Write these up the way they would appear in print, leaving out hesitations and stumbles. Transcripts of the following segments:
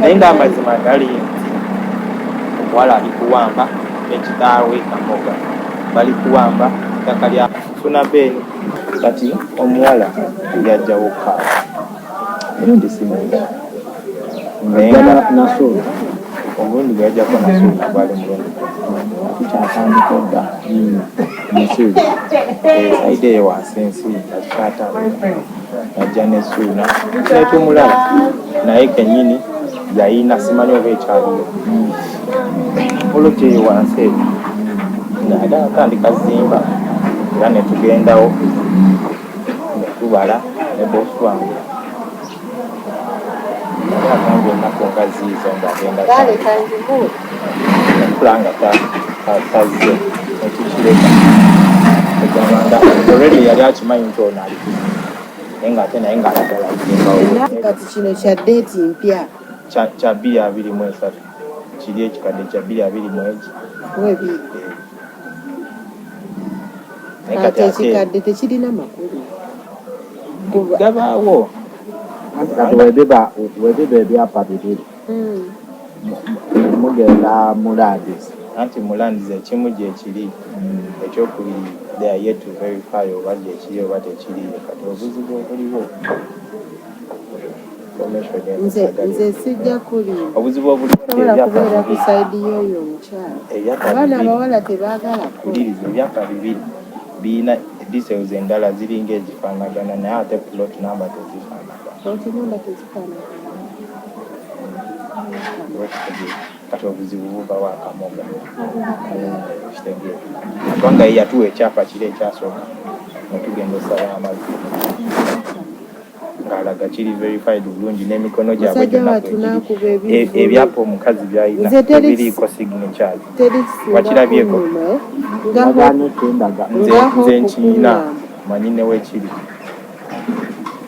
Naye ng'amazima gali nti omuwala ali kuwamba ne kitaawe Kamoga bali kuwamba ttaka lya Suna Ben. Kati omuwala yajjawo kaaba emirundi si mingi naye nga Nasuuna. Omulundi gwe yajjako Nasuuna gwali mulundi gumu, tukyatandika edda. Musingi. Side eyo wansi ensi nga tukyatandika, najja ne Suuna netumulaba naye kennyini yayina, simanyi oba ekyaliyo poloti eyo wansi eyo, ng'agala atandika zimba, era netugendawo netubala ne bosi wange. Yali agambye ennaku nga ziizo ng'agenda nakula nga tazze, netukireka. Egamba nga already yali akimanyi nti ono ali kuzimba, naye ng'ate naye ng'ayagala zimbawo. Kati kino kya date mpya? Kya 2023, kiri ekikadde kya 2022. Webiri. Naye kati ate ate ekikadde tekirina makulu. Gabaawo. Kati webiba ebyapa bibiri, mugenda mu lands. Anti mu lands ekimu gyekiri, ekyokubiri they are yet to verify oba gyekiri oba tekiriyo. Kati obuzibu obuliwo, information eno Nze saagala nze sijja kulimba. Obuzibu obuliwo nti Sobola ebyapa kubeera ku bibiri side y'oyo omukyala. Ebyapa Abaana bibiri abawala tebaagala kukola. Wuliriza, ebyapa bibiri birina details endala ziringa ezifaanagana, naye ate plot number tezifaanagana. Plot number tezifaanagana. Oba kitegeera? Kati obuzibu buva wa Kamoga, kitegeera? Kubanga ye yatuwa ekyapa kiri ekyasooka nga tugenda osaba amazzi, ng'alaga kiri verified bulungi n'emikono gyabwe Musajja gyonna wattu kwegiri. n'akuba ebivvulu. Ebyapa omukazi byalina Nze tebiriiko signatures. Teri kisinga Wakirabyeko? kunnuma, eh? Nga Yagaanye kundaga. Nze Nga nze hope nkiyina. kuŋŋamba. Manyi newekiri,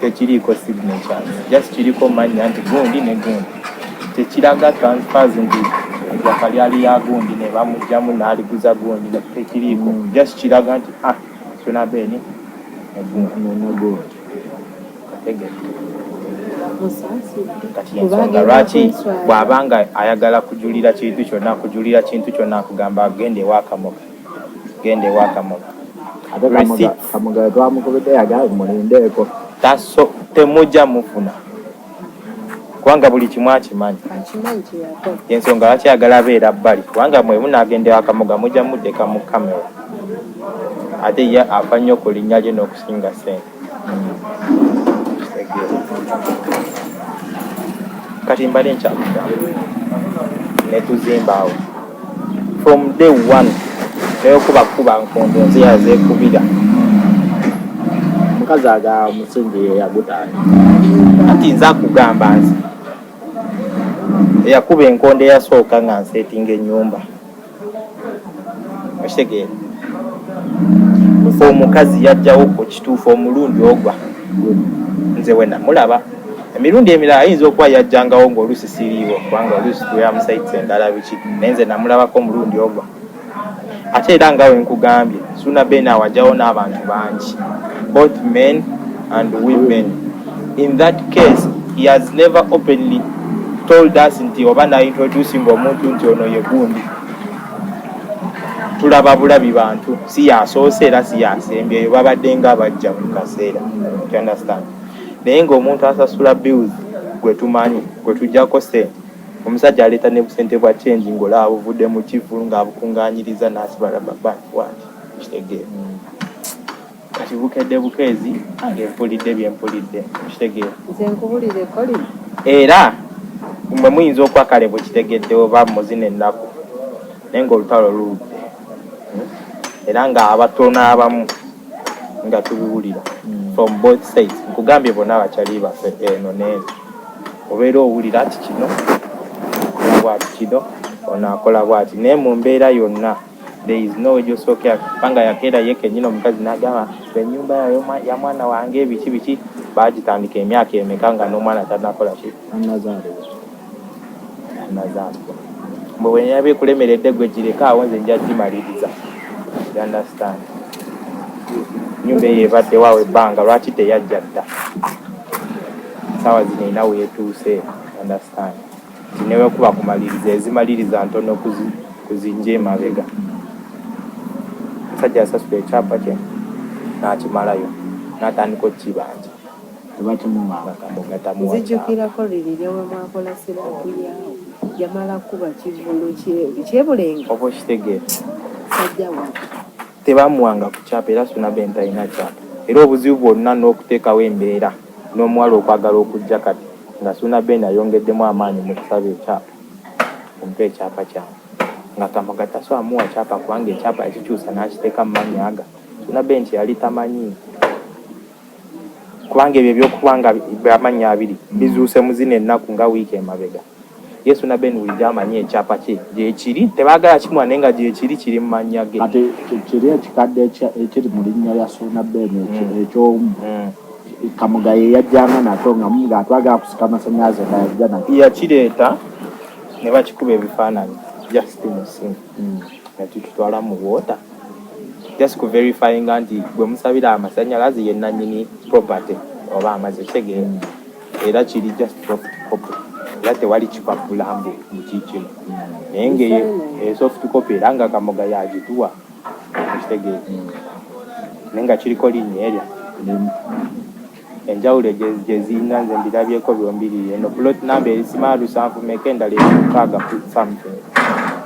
tekiriiko signatures, just kiriko mannya nti gundi ne gundi. Tekiraga transfers nti ettaka lyali ya gundi ne bamugjamu n'aliguza gundi, tekiriiko. Just kiraga nti, ah, Suna Ben ne gundi. Ne gundi. Kategedde? Musaasidde. Kati Kuba ensonga agenda lwaki kweswaza. bw'abanga ayagala kujulira kintu kyonna, kujulira kintu kyonna, akugamba genda ewa Kamoga, genda ewa Kamoga. Ate Kamoga Receipts. Kamoga twamukubidde, yagambye mulindeeko. Taso temujja mufuna, kubanga buli kimu akimanyi. Akimanyi kye yakola. Ensonga lwaki ayagala abeera bbali, kubanga mwe munaagenda ewa Kamoga mujja muteeka mu kamera, ate ye afa nnyo ku linnya lye n'okusinga ssente. Kitegeera? Kati mbadde nkyakugamba, netuzimba awo from day one, neyokuba kuba nkondo nze yazeekubira. Omukazi aga Musingi ye yagutandika. Anti nze akugamba, nze eyakuba enkondo eyasooka nga nsetinga ennyumba, okitegeera? Omukazi yajjawo ku kituufu omulundi ogwa nze we namulaba. Emirundi emirala ayinza okuba yajjangawo ng'oluusi siriiwo, kubanga oluusi tubeera mu sites endala biki, naye nze namulabako omulundi ogwa. Ate era nga we nkugambye, Suna Ben awajjawo n'abantu bangi, both men and women. In that case he has never openly told us nti oba naintroducing omuntu nti ono ye gundi. Tulaba bulabi bantu, si yasoose era si yasembyeyo, babadde nga bajja buli kaseera, you understand? Naye ng'omuntu asasula bills gwe tumanyi, gwe tujjako sente, omusajja aleeta ne busente bwa change ng'olaba buvudde mu kivulu ng'abukuŋŋaanyiriza n'asiba rubber band bwati, kitegeera? Kati bukedde bukeezi ange mpulidde bye mpulidde, kitegeera? Nze nkubulire, Colin. Era mwe muyinza okuba kale bwekitegedde oba muzina ennaku, naye ng'olutalo luludde. Era ng'abatono abamu nga tubiwulira from both sides. Nkugambye, bonna abakyali baffe eno n'eno, obeera owulira ati kino akola bwati, kino ono akola bwati, naye mu mbeera yonna there is no way gyosookera, kubanga yakeera ye kennyini omukazi n'agamba ennyumba ya mwana wange biki biki, baagitandika emyaka emeka nga n'omwana tanakola ki? Anazaalibwa. Anazaalibwa. Mbwe bwe yaba ekulemeredde, gwe gireka awo, nze nja gimaliriza, you understand? Nyumba eyo ebaddewo awo ebbanga, lwaki teyajja dda? Saawa zino erina weetuuse, understand? Nti newekuba kumaliriza, ezimaliriza ntono kuzijja emabega. Omusajja yasasula ekyapa kye n'akimalayo, n'atandika okukibanja. Tebakimuwanga. Kamoga tamuwa kyapa. Nzijukirako lirire we mwakola sirapu yaawo, yamala kuba kivulu kyebulenga. Oba okitegeera? Sajja watu. Tebamuwanga ku kyapa, era Suna Ben talina kyapa. Era obuzibu bwonna n'okuteekawo embeera n'omuwala okwagala okujja kati nga Suna Ben ayongeddemu amaanyi mu kusaba ekyapa, "Mumpe ekyapa kyange," nga Kamoga tasobola muwa kyapa kubanga ekyapa yakikyusa n'akiteeka mu mannya aga Suna Ben kye yali tamanyi, kubanga ebyo ebyokuba nga amannya abiri bizuuse mu zino ennaku nga wiiki emabega. Ye Suna Ben bulijjo amanyi ekyapa kye gyekiri, tebaagala kimuwa, naye nga gyekiri, kiri mu mannya ge. Kati kiri ekikadde ekiri mu linnya lya Suuna Ben ekyomu, Kamoga ye yajjanga nakyo nga muga atwagala kusika amasanyalaze, nga yajja nakyo. Yakireeta ne bakikuba ebifaananyi just mu ssimu, ne tukitwala mu water just ku verifyinga nti gwe musabira amasanyalaze ye nannyini property oba amazzi, okitegeera? Era kiri just soft copy, era tewali kipapula mbu mukikino, naye nga soft copy era nga Kamoga yagituwa, okitegeera? Naye nga kiriko linnya erya enjawulo gye zirina. Nze mbirabyeko byombiri. Eno plot number erisima 70 meka, endala eri 6 something,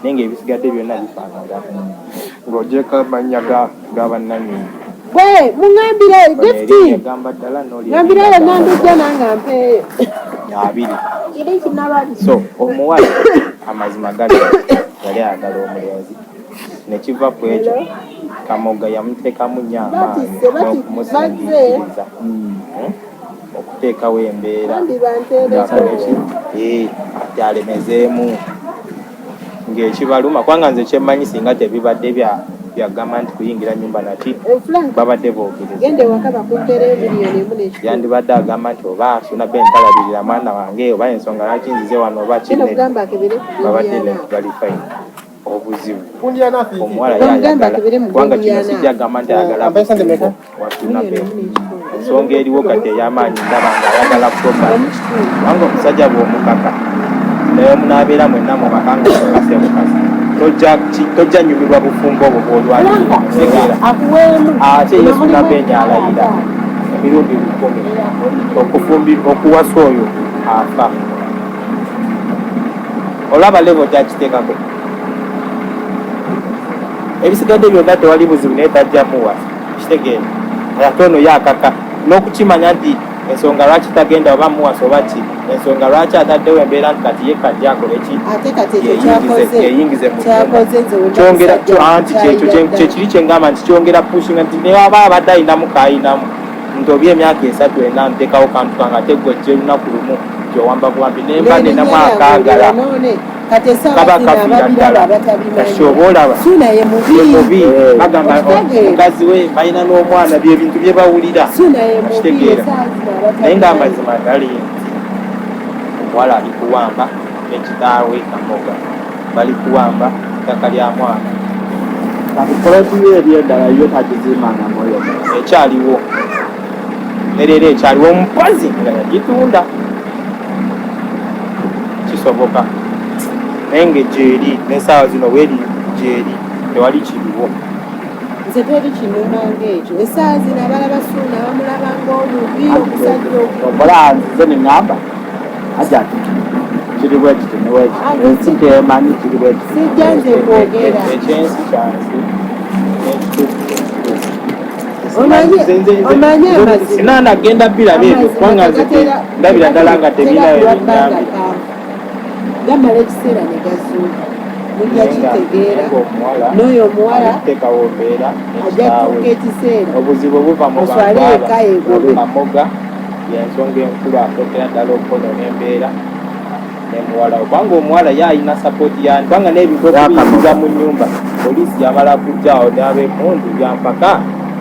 naye nga ebisigadde byonna bifaanagana ng'ogyeko amannya ga bannannyini. Gwe muŋambire gift. Egamba ddala n'oli ŋambirayo nandujja nange ampeeyo. Abiri. Kiri kinababi. So omuwala, amazima gali, yali ayagala omulenzi, nekiva ku ekyo Kamoga yamuteekamu nnyo amaanyi Batisse, n'okumusindiikiriza, okuteekawo embeera Bambi banteereko. ng'akoleki ati alemezeemu ng'ekibaluma, kubanga nze kyemmanyi singa tebibadde byagamba nti kuyingira nyumba naki, Frank, babadde boogereza. Genda ewaka bakumpeereyo 1,000,000. Yandibadde agamba nti oba Suna Ben talabirira mwana wange, oba ensonga lwaki nzize wano, oba Genda kinne okugamba akebere ku babadde Indiana. like bali fine. Obuzibu Gundi anafi. omuwala Bamugamba yayagala, akebere mu kubanga kino Indiana. sijja agamba nti ayagala Ampa sente meka? wa Suna Miliyoni Ben. 1.5. Ensonga eriwo kati ey'amaanyi, ndaba nga ayagala property, 1.5. kubanga omusajja bw'omukaka naye munaabeera mwenna mu maka nga mukase bukasi, tojja nyumirwa bufumbo obwo bw'olwanirira, kitegeera? Akuweemu. Ate ye Suna Ben alayira emirundi 1000 okufumbi okuwasa oyo afa. Olaba level gyakiteekako, ebisigadde byonna tewali buzibu, naye tajja muwasa, kitegeera? Ate ono ye akaka n'okukimanya nti ensonga lwaki tagenda oba muwasa oba ki, ensonga lwaki ataddewo embeera nti kati ye kajja akole ki? Ate kati ekyo Yeyingize kyakoze yeyingize mu nyumba. Kyakoze nze we Kyongera musajja anti kyekyo kyayira ddala. Kyekiri kyengamba nti kyongera pushinga nti newaba abadde ayinamu kayinamu nti oba emyaka 3 4 nteekawo kantu kange, ate gwe ojja olunaku lumu gyowamba buwambi nemba nenamu akaagala. None kati essaawa Kaba zino kafiira ababiraba ddala. abatabimanyi. Kasi oba olaba Suuna ye mubi. ye mubi. Eh. Bagamba Okitegeera. mukazi we balina n'omwana, byebintu bye bawulira. Suuna ye mubi. Okitegeera? Essaawa zino abatabimanyi. Naye ng'amazima gali nti omuwala ali kuwamba ne kitaawe Kamoga, bali kuwamba ttaka lya mwana. Kati poloti yo eri endala yo tagizimbanga mwoyo? Ekyaliwo ne leero ekyaliwo, omukozi nga yagitunda, kisoboka, naye nga gyeri n'essaawa zino weri gyeri, tewali kiriwo. Nze teri kinuma ng'ekyo. Essaawa zino abalaba Suuna bamulaba ng'omubi, omusajja Okola nzize neŋŋamba aja ati kiri bwe kiti ne bwe kiti, ensi temanyi kiri bwe kiti. Sijja nze kwogera. Ekyensi kyansi n'ekituufu kyekituufu. Omanyi amazima. Sinaana genda biraba ebyo, kubanga nze ndabira ddala nga tebirina ebinyambira. Gamala ekiseera ne gazuuka, mujja kitegeera. Omuwala N'oyo omuwala alikuteekawo mbeera ajja nekitaawe. tuuka ekiseera Obuzibu buva mu bantu oswale aba eka egobe. Kamoga yensonga enkulu asookera ddala okukonoona embeera ne muwala we, kubanga omuwala ye alina support yani, kubanga n'ebintu okubiyingiza mu nyumba poliisi yamala kujjaawo n'ab'emmundu byampaka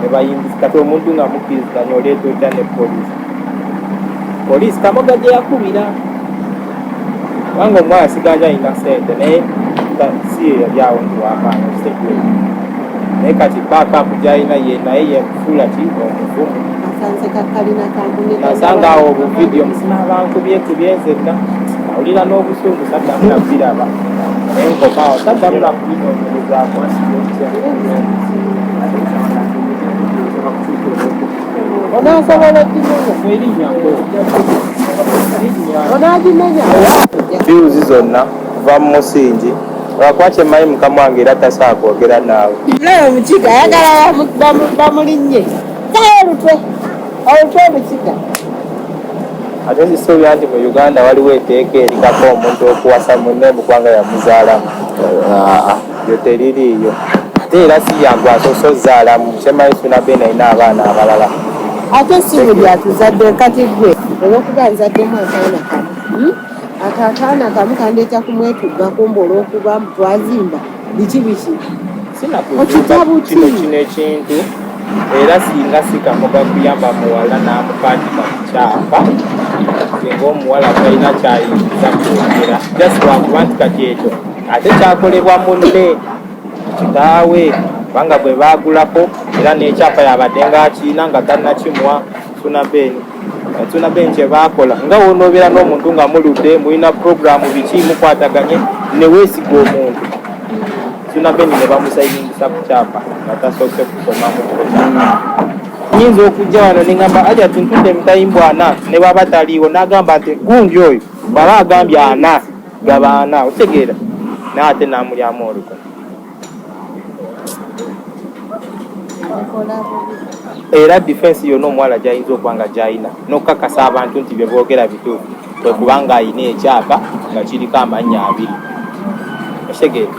ne bayingiza. Kati omuntu nga mukkiriziganya oleeta otya ne poliisi? Poliisi Kamoga gye yakubira, kubanga omuwala siganja alina sente, naye si ye yali awo nti wamaanyi, okitegeera? Naye kati backup gyalina ye naye yemufuula ki omuvumu. Asanze kakalina kamunye. Nasanga awo obuvidiyo musima bankubyekubye nzenna. Awulira n'obusungu, saddamu nakubiraba, naye nkomaawo, saddamu nakubinoonyerezaako. Onaasobola ogimenya? Erinnyako. Onaagimenya? Views zonna kuva mu musingi, lwakuba kyemmanyi mukama wange era tasobola kwogera naawe. Naye omukiga ayagala bamulinnye kaye olutwe, olutwe omukiga. Ate nzisuubira nti mu Uganda waliwo etteeka erikaka omuntu okuwasa munne mukubanga yamuzaalamu. Lyo teririiyo, ate era si yangu asoose ozaalamu. Kyemmanyi Suna Ben alina abaana abalala. Ate si buli atuzadde. Kati gwe olwokuba nzaddemu akaana kamu, Ako akaana kamu kandeeta kumwetuggako mbu olwokuba twazimba biki biki. Sinakuzimba. Okitabu ki? Kino ekintu era singa si Kamoga kuyamba muwala n'amupandiika ku kyapa, singa omuwala talina kyayinza kwogera, just lwakuba nti kati ekyo ate kyakolebwa munne kitaawe, kubanga bwe baagulako era n'ekyapa yabadde ng'akiina nga tannakimuwa Suna Ben. Suna Ben kye baakola nga wonoobeera n'omuntu nga muludde, mulina puroguramu biki, mukwataganye ne weesiga omuntu, Suna Ben ne bamusayiningisa ku kyapa nga tasoose kusomamu kifo kyapa. Nyinza okujja wano ne ŋŋamba aja nti ntudde emitayimbwa ana, ne bw'aba taliiwo n'agamba nti gundi oyo bw'aba agambye ana gaba ana, otegeera, naye ate n'amulyamu olukwe. Mukola bubi. Era defense yonna omuwala gy'ayinza okuba nga gy'alina n'okukakasa abantu nti bye boogera bituufu kwe kuba ng'alina ekyapa nga kiriko amannya abiri, okitegeera?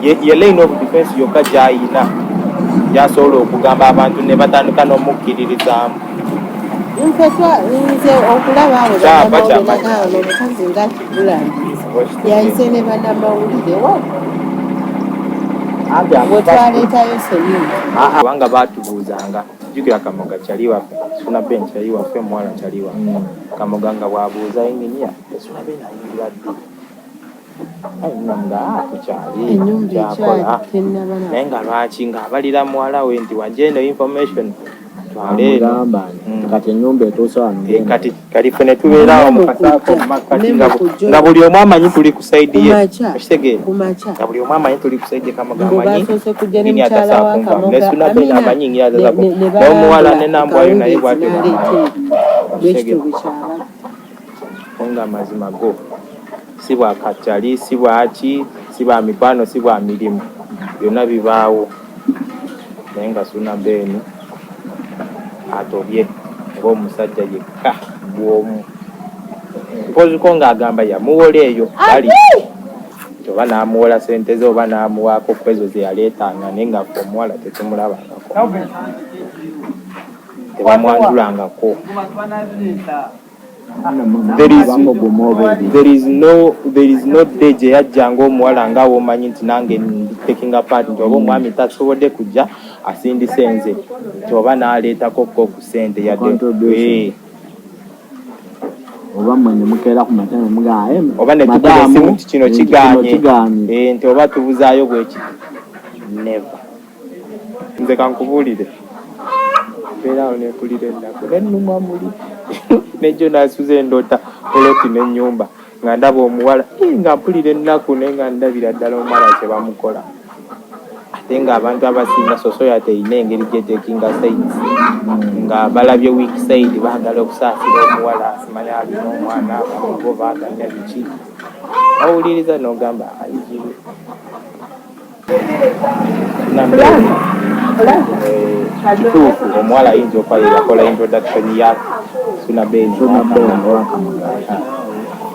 Ye line of defense yokka gy'alina gy'asobola okugamba abantu ne batandika n'omukkiririzaamu. Nfe nze okulaba abo Kyapa bannamawulire ky'amannya. nagamba omukazi nga akigulangiza yayise ne bannamawulire wa bwe twaleetayo seminti. Kubanga baatubuuzanga, jjukira Kamoga kyali waffe, Suna Ben kyali waffe, muwala kyali waffe. Kamoga nga bw'abuuza inginiya, Suna Ben ayingira ddi? Nga tukyali Ennyumba kyakola ekyali tennaba na naye nga lwaki ng'abalira muwala we nti wajja eno information twale eno. Amugamba nti kati ennyumba etuuse wano. Eh, kati ffe ne tubeera awo mu kasaako mu makkati Ne mu kujja nga buli omu amanyi tuli ku side ye. Kumakya. Okitegeera? Kumakya. Nga buli omu amanyi tuli ku side ye, Kamoga Mbu amanyi basoose kujja ne Ngini mukyala atasobola wa kunvaamu. Kamoga, Ne Suna Ben Amina, amanyi ngini atasobola ne n'omuwala balambula ne Nambwayo naye akawungeezi bw'atyo n'aleeta bw'amanyi. ebintu bwekityo Okitegeera? bwe kyabadde. Nga amazima go si bwa katyali, si bwaki, si bwa mikwano, si bwa mirimu, byonna bibaawo, naye nga Suna Ben atobye ng'omusajja yekka bw'omu, mpoziko ng'agamba yamuwola eyo bali nti oba n'amuwola sente ze oba n'amuwaako ku ezo ze yaleetanga, naye nga ffe omuwala tetumulabangako, tebamwanjulangako. There is no day gye yajja ng'omuwala nga womanyi nti nange ndi taking a part, nti oba omwami tasobodde kujja asindise nze, nti oba n'aleetako ko ku ssente yadde. Contribution. Oba mmwe ne mukeera ku makya ne mugamba, "Eh, oba ne tukuba madaamu, esimu nti kino nti kigaanye." Kigaanye. Eh, nti oba tubuzaayo bwekiti, never. Nze kankubuulire, mbeeraawo nempulira ennaku nennumwa muli nejjo nasuze endoota poloti n'ennyumba nga ndaba omuwala, eh, nga mpulira ennaku, naye nga ndabira ddala omuwala kye bamukola, ate ng'abantu abasinga society erina engeri gyetekinga sides, nga balabye weak side, baagala okusaasira omuwala, simanya alina omwana bamugo baaganya biki, owuliriza n'ogamba ayigiwe. Kituufu omuwala ayinza okuba ye yakola introduction ya Suna Ben. Suna Ben owa Kamoga.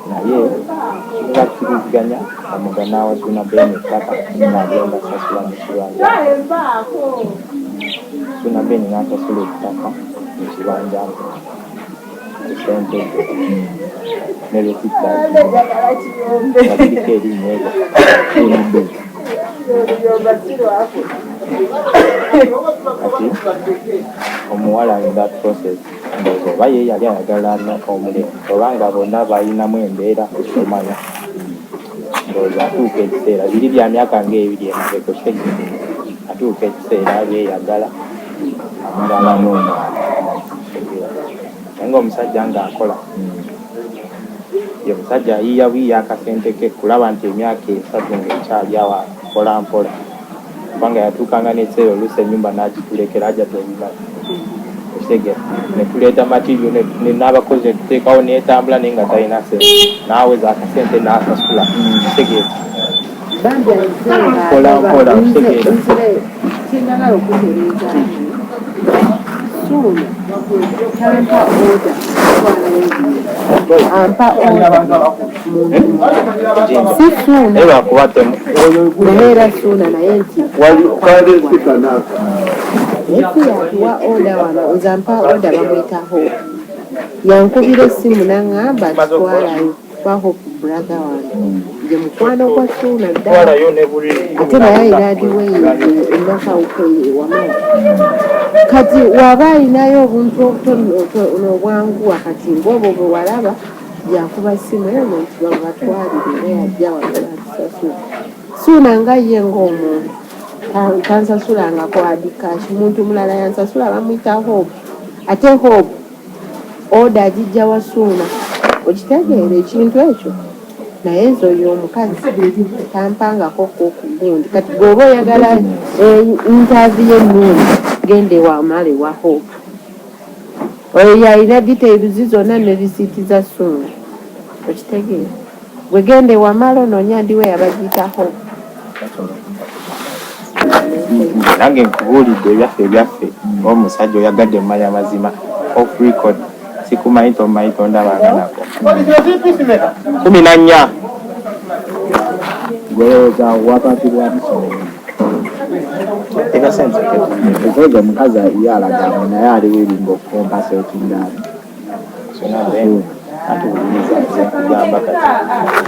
Naye bakkiriziganya Kamoga n'awa Suna Ben ettaka ng'agenda kusasula mu kibanja. Suna Ben n'asasula ettaka mu kibanja ku ssente ze ne receipt nga biriko erinnya eryo Suna Ben. Kati omuwala in that process ndowooza oba ye yali ayagala omulenzi oba nga bonna balinamu embeera omanya, ndowooza atuuka ekiseera biri bya myaka ng'ebiri emabega, okitegeera, atuuka ekiseera beeyagala, amulala n'omwana, naye ng'omusajja ng'akola. Nti omusajja ayiiya buyiiya akasente ke kulaba nti emyaka 3 ng'ekyali awo mpola mpola, kubanga yatuukanga n'ekiseera oluusi ennyumba n'agitulekera ajja tobimanyi, okitegeera, ne tuleeta material n'abakozi ne tuteekawo n'etambula, naye nga talina sente, n'aweza akasente n'asasula, okitegeera. Bambi nze nga Mpola mpola, okitegeera. Nze kyenjagala okutereeza, Suuna tampa order kutwalayo ebintu, ampa order muntu mulala, si Suuna. Naye lwakuba temu Naye era Suuna naye nti naye si yatuwa order wano. Nze ampa order bamuyita Hope, yankubira essimu n'aŋŋamba tutwalayo kuba Hope brother wange, nze mukwano gwa Suuna ddala. Twalayo ne buli Ate naye alina adiweyingi enakawuka ewamala. Kati waba alinayo obuntu obutono obwanguwa, kati ngaobwo bwe walaba, yakuba simu eno nti babatwalire, era yajja wano natusasula. Suuna nga ye ng'omuntu tansasulangako hard cash, muntu mulala yansasula, bamuyita Hope. Ate Hope order agijja wa Suuna, okitegeera ekintu ekyo? Naye nze oyo omukazi tampangako kugundi. Kati gweoba oyagala interview ennungi, genda ewamala ewa Hope, oyo yalina details zonna ne risiiti za Suuna, okitegeera? Gwe genda ewamala onoonya ndiwe yabagiyita Hope. Nange nkubuulidde ebyaffe omusajja oyagadde mmanya mazima off record, sikumanyi, tomanyi, tondabanga nako. 14. Golowooza wapatibwamu Teka sente. Because omukazi ye alagamba naye ali willing okucompensatinga. Sona then atuwuliriza, nze nkugamba kati.